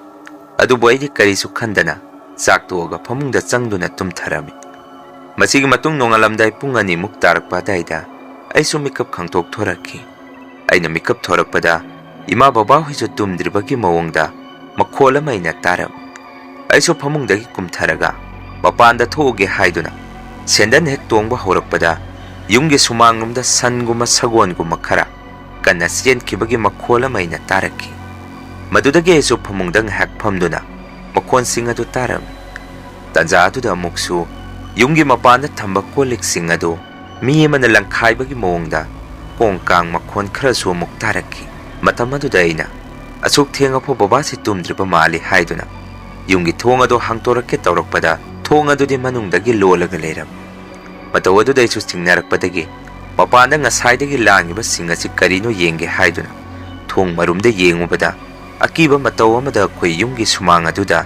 ꯑꯗꯨꯕꯨ ꯑꯩꯗꯤ ꯀꯔꯤꯁꯨ ꯈꯟꯗꯅ ꯆꯥꯛ ꯇꯣꯛꯑꯒ ꯐꯃꯨꯡꯗ ꯆꯪꯗꯨꯅ ꯇꯨꯝꯊꯔꯝꯃꯤ꯫ ꯃꯁꯤꯒꯤ ꯃꯇꯨꯡ ꯅꯣꯡꯉꯥꯜꯂꯝꯗꯥꯏ ꯄꯨꯡ ꯑꯅꯤꯃꯨꯛ ꯇꯥꯔꯛꯄ ꯑꯗꯥꯏꯗ ꯑꯩꯁꯨ ꯃꯤꯀꯞ ꯈꯪꯊꯣꯛ ꯊꯣꯔꯛꯈꯤ꯫ ꯑꯩꯅ ꯃꯤꯀꯞ ꯊꯣꯔꯛꯄꯗ ꯏꯃꯥ ꯕꯕꯥ ꯍꯣꯏꯁꯨ ꯇꯨꯝꯗ꯭ꯔꯤꯕꯒꯤ ꯃꯑꯣꯡꯗ ꯃꯈꯣꯜ ꯑꯃ ꯑꯩꯅ ꯇꯥꯔꯝꯃꯤ꯫ ꯑꯩꯁꯨ ꯐꯃꯨꯡꯗꯒꯤ ꯀꯨꯝꯊꯔꯒ ꯃꯄꯥꯟꯗ ꯊꯣꯛꯎꯒꯦ ꯍꯥꯏꯗꯨꯅ ꯁꯦꯟꯗꯟ ꯍꯦꯛ ꯇꯣꯡꯕ ꯍꯧꯔꯛꯄꯗ ꯌꯨꯝꯒꯤ ꯁꯨꯃꯥꯡꯂꯣꯝꯗ ꯁꯟꯒꯨꯝꯕ ꯁꯒꯣꯜꯒꯨꯝꯕ ꯈꯔ ꯀꯟꯅ ꯆꯦꯟꯈꯤꯕꯒꯤ ꯃꯈꯣꯜ ꯑꯃ ꯑꯩꯅ ꯇꯥꯔꯛꯈꯤ꯫ ꯃꯗꯨꯗꯒꯤ ꯑꯩꯁꯨ ꯐꯃꯨꯡꯗ ꯉꯥꯏꯍꯥꯛ ꯐꯝꯗꯨꯅ ꯃꯈꯣꯟꯁꯤꯡ ꯑꯗꯨ ꯇꯥꯔꯝꯃꯤ꯫ ꯇꯟꯖꯥ ꯑꯗꯨꯗ ꯑꯃꯨꯛꯁꯨ ꯌꯨꯝꯒꯤ ꯃꯄꯥꯟꯗ ꯊꯝꯕ ꯀꯣꯜ ꯂꯤꯛꯁꯤꯡ ꯑꯗꯨ ꯃꯤ ꯑꯃꯅ ꯂꯪꯈꯥꯏꯕꯒꯤ ꯃꯑꯣꯡꯗ ꯀꯣꯡ ꯀꯥꯡ ꯃꯈꯣꯟ ꯈꯔꯁꯨ ꯑꯃꯨꯛ ꯇꯥꯔꯛꯈꯤ꯫ ꯃꯇꯝ ꯑꯗꯨꯗ ꯑꯩꯅ, "ꯑꯁꯨꯛ ꯊꯦꯡꯉꯐꯥꯎ ꯕꯕꯥꯁꯤ ꯇꯨꯝꯗ꯭ꯔꯤꯕ ꯃꯥꯜꯂꯤ" ꯍꯥꯏꯗꯨꯅ ꯌꯨꯝꯒꯤ ꯊꯣꯡ ꯑꯗꯨ ꯍꯥꯡꯇꯣꯔꯛꯀꯦ ꯇꯧꯔꯛꯄꯗ ꯊꯣꯡ ꯑꯗꯨꯗꯤ ꯃꯅꯨꯡꯗꯒꯤ ꯂꯣꯜꯂꯒ ꯂꯩꯔꯝꯃꯤ꯫ ꯃꯇꯧ ꯑꯗꯨꯗ ꯑꯩꯁꯨ ꯆꯤꯡꯅꯔꯛꯄꯗꯒꯤ ꯃꯄꯥꯟꯗ ꯉꯁꯥꯏꯗꯒꯤ ꯂꯥꯡꯉꯤꯕꯁꯤꯡ ꯑꯁꯤ ꯀꯔꯤꯅꯣ ꯌꯦꯡꯒꯦ ꯍꯥꯏꯗꯨꯅ ꯊꯣꯡ ꯃꯔꯨꯝꯗ ꯌꯦꯡꯉꯨꯕꯗ ꯑꯀꯤꯕ ꯃꯇꯧ ꯑꯃꯗ ꯑꯩꯈꯣꯏ ꯌꯨꯝꯒꯤ ꯁꯨꯃꯥꯡ ꯑꯗꯨꯗ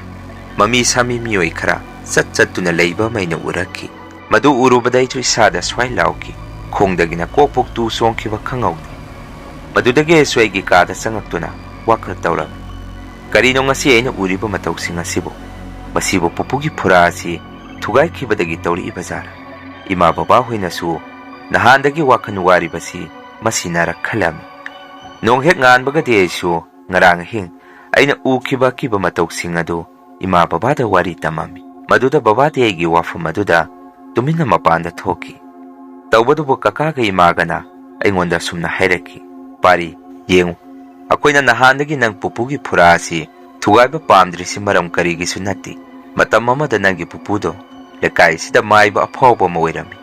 ꯃꯃꯤ ꯁꯥꯃꯤ ꯃꯤꯑꯣꯏ ꯈꯔ ꯆꯠ ꯆꯠꯇꯨꯅ ꯂꯩꯕ ꯑꯃ ꯑꯩꯅ ꯎꯔꯛꯈꯤ꯫ ꯃꯗꯨ ꯎꯔꯨꯕꯗ ꯑꯩꯁꯨ ꯏꯁꯥꯗ ꯁ꯭ꯋꯥꯏ ꯂꯥꯎꯈꯤ꯫ ꯈꯣꯡꯗꯒꯤꯅ ꯀꯣꯛ ꯐꯥꯎ ꯇꯨ ꯆꯣꯡꯈꯤꯕ ꯈꯪꯍꯧꯗꯦ꯫ ꯃꯗꯨꯗꯒꯤ ꯑꯩꯁꯨ ꯑꯩꯒꯤ ꯀꯥꯗ ꯆꯪꯉꯛꯇꯨꯅ ꯋꯥꯈꯜ ꯇꯧꯔꯝꯃꯤ꯫ ꯀꯔꯤꯅꯣ ꯉꯁꯤ ꯑꯩꯅ ꯎꯔꯤꯕ ꯃꯇꯧꯁꯤꯡ ꯑꯁꯤꯕꯨ? ꯃꯁꯤꯕꯨ ꯄꯨꯄꯨꯒꯤ ꯐꯨꯔꯥ ꯑꯁꯤ ꯊꯨꯒꯥꯏꯈꯤꯕꯗꯒꯤ ꯇꯧꯔꯛꯏꯕ ꯖꯥꯠꯂ? ꯏꯃꯥ ꯕꯕꯥ ꯍꯣꯏꯅꯁꯨ ꯅꯍꯥꯟꯗꯒꯤ ꯋꯥꯈꯜ ꯋꯥꯔꯤꯕꯁꯤ ꯃꯁꯤꯅꯔ ꯈꯜꯂꯝꯃꯤ꯫ ꯅꯣꯡ ꯍꯦꯛ ꯉꯥꯟꯕꯒꯗꯤ ꯑꯩꯁꯨ ꯉꯔꯥꯡ ꯑꯍꯤꯡ ꯑꯩꯅ ꯎꯈꯤꯕ ꯑꯀꯤꯕ ꯃꯇꯧꯁꯤꯡ ꯑꯗꯨ ꯏꯃꯥ ꯕꯕꯥꯗ ꯋꯥꯔꯤ ꯇꯝꯃꯝꯃꯤ꯫ ꯃꯗꯨꯗ ꯕꯕꯥꯗꯤ ꯑꯩꯒꯤ ꯋꯥꯐꯝ ꯑꯗꯨꯗ ꯇꯨꯃꯤꯟꯅ ꯃꯄꯥꯟꯗ ꯊꯣꯛꯈꯤ꯫ ꯇꯧꯕꯗꯨꯕꯨ ꯀꯀꯥꯒ ꯏꯃꯥꯒꯅ ꯑꯩꯉꯣꯟꯗ ꯑꯁꯨꯝꯅ ꯍꯥꯏꯔꯛꯈꯤ, "ꯄꯥꯔꯤ, "ꯌꯦꯡꯉꯨ, ꯑꯩꯈꯣꯏꯅ ꯅꯍꯥꯟꯗꯒꯤ ꯅꯪ ꯄꯨꯄꯨꯒꯤ ꯐꯨꯔꯥ ꯑꯁꯤ ꯊꯨꯒꯥꯏꯕ ꯄꯥꯝꯗ꯭ꯔꯤꯁꯤ ꯃꯔꯝ ꯀꯔꯤꯒꯤꯁꯨ ꯅꯠꯇꯦ꯫ ꯃꯇꯝ ꯑꯃꯗ ꯅꯪꯒꯤ ꯄꯨꯄꯨꯗꯣ ꯂꯩꯀꯥꯏ ꯑꯁꯤꯗ ꯃꯥꯏꯕ ꯑꯐꯥꯎꯕ ꯑꯃ ꯑꯣꯏꯔꯝꯃꯤ꯫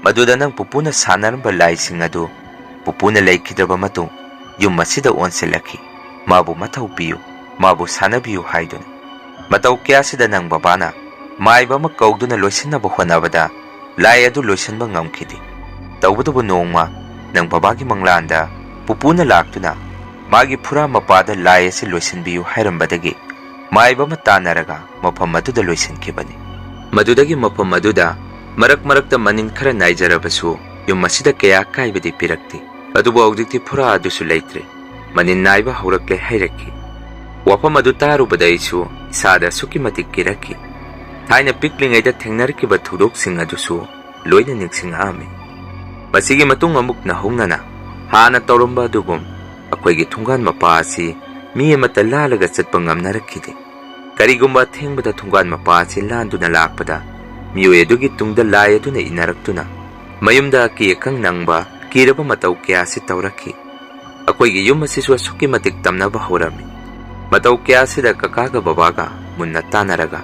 ꯃꯗꯨꯗ ꯅꯪ ꯄꯨꯄꯨꯅ ꯁꯥꯟꯅꯔꯝꯕ ꯂꯥꯏꯁꯤꯡ ꯑꯗꯨ ꯄꯨꯄꯨꯅ ꯂꯩꯈꯤꯗ꯭ꯔꯕ ꯃꯇꯨꯡ ꯌꯨꯝ ꯑꯁꯤꯗ ꯑꯣꯟꯁꯤꯜꯂꯛꯈꯤ꯫ ꯃꯥꯕꯨ ꯃꯊꯧ ꯄꯤꯌꯨ, ꯃꯥꯕꯨ ꯁꯥꯟꯅꯕꯤꯌꯨ" ꯍꯥꯏꯗꯨꯅ꯫ ꯃꯇꯧ ꯀꯌꯥꯁꯤꯗ ꯅꯪ ꯕꯕꯥꯅ ꯃꯥꯏꯕ ꯑꯃ ꯀꯧꯗꯨꯅ ꯂꯣꯏꯁꯤꯟꯅꯕ ꯍꯣꯠꯅꯕꯗ ꯂꯥꯏ ꯑꯗꯨ ꯂꯣꯏꯁꯤꯟꯕ ꯉꯝꯈꯤꯗꯦ꯫ ꯇꯧꯕꯇꯕꯨ ꯅꯣꯡꯃ ꯅꯪ ꯕꯕꯥꯒꯤ ꯃꯪꯂꯥꯟꯗ ꯄꯨꯄꯨꯅ ꯂꯥꯛꯇꯨꯅ ꯃꯥꯒꯤ ꯐꯨꯔꯥ ꯃꯄꯥꯗ ꯂꯥꯏ ꯑꯁꯤ ꯂꯣꯏꯁꯤꯟꯕꯤꯌꯨ ꯍꯥꯏꯔꯝꯕꯗꯒꯤ ꯃꯥꯏꯕ ꯑꯃ ꯇꯥꯟꯅꯔꯒ ꯃꯐꯝ ꯑꯗꯨꯗ ꯂꯣꯏꯁꯤꯟꯈꯤꯕꯅꯤ꯫ ꯃꯗꯨꯗꯒꯤ ꯃꯐꯝ ꯑꯗꯨꯗ ꯃꯔꯛ ꯃꯔꯛꯇ ꯃꯅꯤꯟ ꯈꯔ ꯅꯥꯏꯖꯔꯕꯁꯨ ꯌꯨꯝ ꯑꯁꯤꯗ ꯀꯌꯥ ꯑꯀꯥꯏꯕꯗꯤ ꯄꯤꯔꯛꯇꯦ꯫ ꯑꯗꯨꯕꯨ ꯍꯧꯖꯤꯛꯇꯤ ꯐꯨꯔꯥ ꯑꯗꯨꯁꯨ ꯂꯩꯇ꯭ꯔꯦ꯫ ꯃꯅꯤꯟ ꯅꯥꯏꯕ ꯍꯧꯔꯛꯂꯦ ꯍꯥꯏꯔꯛꯈꯤ꯫ ꯋꯥꯐꯝ ꯑꯗꯨ ꯇꯥꯔꯨꯕꯗ ꯑꯩꯁꯨ ꯏꯁꯥꯗ ꯑꯁꯨꯛꯀꯤ ꯃꯇꯤꯛ ꯀꯤꯔꯛꯈꯤ꯫ ꯊꯥꯏꯅ ꯄꯤꯛꯂꯤꯉꯩꯗ ꯊꯦꯡꯅꯔꯛꯈꯤꯕ ꯊꯧꯗꯣꯛꯁꯤꯡ ꯑꯗꯨꯁꯨ ꯂꯣꯏꯅ ꯅꯤꯡꯁꯤꯡꯂꯛꯑꯝꯃꯤ꯫ ꯃꯁꯤꯒꯤ ꯃꯇꯨꯡ ꯑꯃꯨꯛ ꯅꯧꯍꯧꯅꯅ ꯍꯥꯟꯅ ꯇꯧꯔꯝꯕ ꯑꯗꯨꯒꯨꯝ ꯑꯩꯈꯣꯏꯒꯤ ꯊꯣꯡꯒꯥꯟ ꯃꯄꯥ ꯑꯁꯤ ꯃꯤ ꯑꯃꯠꯇ ꯂꯥꯜꯂꯒ ꯆꯠꯄ ꯉꯝꯅꯔꯛꯈꯤꯗꯦ꯫ ꯀꯔꯤꯒꯨꯝꯕ ꯑꯊꯦꯡꯕꯗ ꯊꯣꯡꯒꯥꯟ ꯃꯄꯥ ꯑꯁꯤ ꯂꯥꯟꯗꯨꯅ ꯂꯥꯛꯄꯗ ꯃꯤꯑꯣꯏ ꯑꯗꯨꯒꯤ ꯇꯨꯡꯗ ꯂꯥꯏ ꯑꯗꯨꯅ ꯏꯟꯅꯔꯛꯇꯨꯅ ꯃꯌꯨꯝꯗ ꯑꯀꯤ ꯑꯈꯪ ꯅꯪꯕ ꯀꯤꯔꯕ ꯃꯇꯧ ꯀꯌꯥ ꯑꯁꯤ ꯇꯧꯔꯛꯈꯤ꯫ ꯑꯩꯈꯣꯏꯒꯤ ꯌꯨꯝ ꯑꯁꯤꯁꯨ ꯑꯁꯨꯛꯀꯤ ꯃꯇꯤꯛ ꯇꯝꯅꯕ ꯍꯧꯔꯝꯃꯤ꯫ ꯃꯇꯧ ꯀꯌꯥ ꯑꯁꯤꯗ ꯀꯀꯥꯒ ꯕꯕꯥꯒ ꯃꯨꯟꯅ ꯇꯥꯟꯅꯔꯒ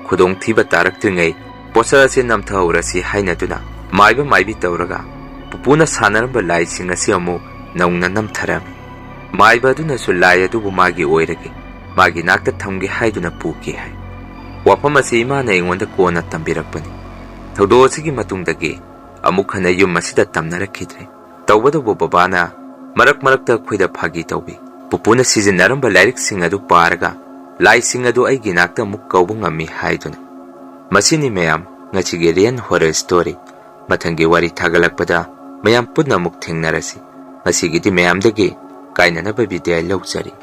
ꯈꯨꯗꯣꯡꯊꯤꯕ ꯇꯥꯔꯛꯇ꯭ꯔꯤꯉꯩ ꯄꯣꯠꯁꯛ ꯑꯁꯤ ꯅꯝꯊꯍꯧꯔꯁꯤ ꯍꯥꯏꯅꯗꯨꯅ ꯃꯥꯏꯕ ꯃꯥꯏꯕꯤ ꯇꯧꯔꯒ ꯄꯨꯄꯨꯅ ꯁꯥꯟꯅꯔꯝꯕ ꯂꯥꯏꯁꯤꯡ ꯑꯁꯤ ꯑꯃꯨꯛ ꯅꯧꯅ ꯅꯝꯊꯔꯝꯃꯤ꯫ ꯃꯥꯏꯕ ꯑꯗꯨꯅꯁꯨ ꯂꯥꯏ ꯑꯗꯨꯕꯨ ꯃꯥꯒꯤ ꯑꯣꯏꯔꯒꯦ, ꯃꯥꯒꯤ ꯅꯥꯛꯇ ꯊꯝꯒꯦ ꯍꯥꯏꯗꯨꯅ ꯄꯨꯈꯤ ꯍꯥꯏ꯫ ꯋꯥꯐꯝ ꯑꯁꯤ ꯏꯃꯥꯅ ꯑꯩꯉꯣꯟꯗ ꯀꯣꯟꯅ ꯇꯝꯕꯤꯔꯛꯄꯅꯤ꯫ ꯊꯧꯗꯣꯛ ꯑꯁꯤꯒꯤ ꯃꯇꯨꯡꯗꯒꯤ ꯑꯃꯨꯛ ꯍꯟꯅ ꯌꯨꯝ ꯑꯁꯤꯗ ꯇꯝꯅꯔꯛꯈꯤꯗ꯭ꯔꯦ꯫ ꯇꯧꯕꯇꯕꯨ ꯕꯕꯥꯅ ꯃꯔꯛ ꯃꯔꯛꯇ ꯑꯩꯈꯣꯏꯗ ꯐꯥꯒꯤ ꯇꯧꯕꯤ꯫ ꯄꯨꯄꯨꯅ ꯁꯤꯖꯤꯟꯅꯔꯝꯕ ꯂꯥꯏꯔꯤꯛꯁꯤꯡ ꯑꯗꯨ ꯄꯥꯔꯒ ꯂꯥꯏꯁꯤꯡ ꯑꯗꯨ ꯑꯩꯒꯤ ꯅꯥꯛꯇ ꯑꯃꯨꯛ ꯀꯧꯕ ꯉꯝꯃꯤ ꯍꯥꯏꯗꯨꯅ꯫ ꯃꯁꯤꯅꯤ ꯃꯌꯥꯝ ꯉꯁꯤꯒꯤ Real Horror Story꯫ ꯃꯊꯪꯒꯤ ꯋꯥꯔꯤ ꯊꯥꯒꯠꯂꯛꯄꯗ ꯃꯌꯥꯝ ꯄꯨꯟꯅ ꯑꯃꯨꯛ ꯊꯦꯡꯅꯔꯁꯤ꯫ ꯉꯁꯤꯒꯤꯗꯤ ꯃꯌꯥꯝꯗꯒꯤ ꯀꯥꯏꯅꯅꯕ ꯕꯤꯗꯥꯏ ꯂꯧꯖꯔꯤ꯫